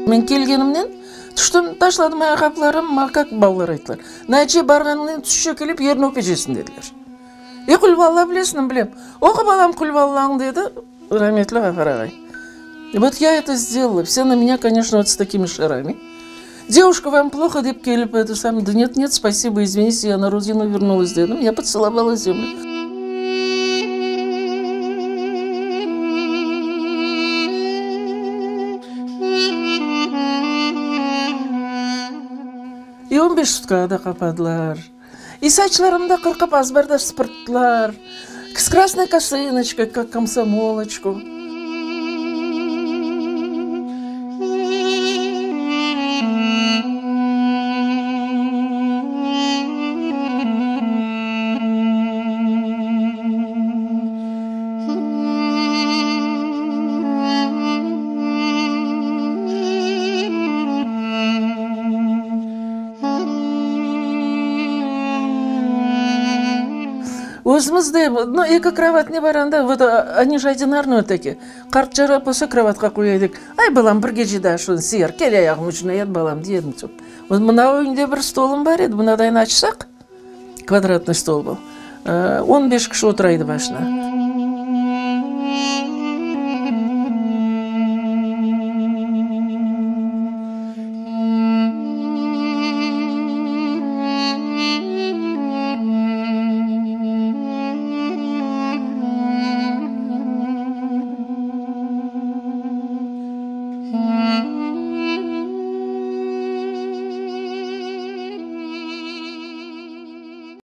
Men kelgenimnen tüştim, taşladım ayaqqaplarım, maña kak balalar ayttılar, Naciye, barğanıñnen tüş çökelep yerni öpecesiñ, dediler. E, qulvalla bilesiñmi, bilem. Oqu, balam, qulvallañ, dedi rametli Ğafar ağay. Vot ya eto sdelala, vse na menya, koneçno, vot s takimi şarami. Devuşka, vam ploho, dep kelip eto sam, da net, net, spasibo, izvinite, ya na rodinu vernulas, dedim, ya potselovala zemlю. İ on beş sutkağa da qapadılar. İ saçlarımnı da qırqıp azbarda sıpırttılar, s krasnoy kosınoçkoy, kak komsomoloçku. Özümiz de, no, eki krovat ne bar anda, vot, oni je odinarnıy vot taki. Qart carap olsa, krovatqa qoya edik. Ay, balam, bir gece daa şunı sıyar, kel ayağım ucuna yat, balam, dey edim. Mına ögünde bir stolum bar edi, mınadayın açsaq, kvadratnıy stol bu, on beş kişi otura edi başına.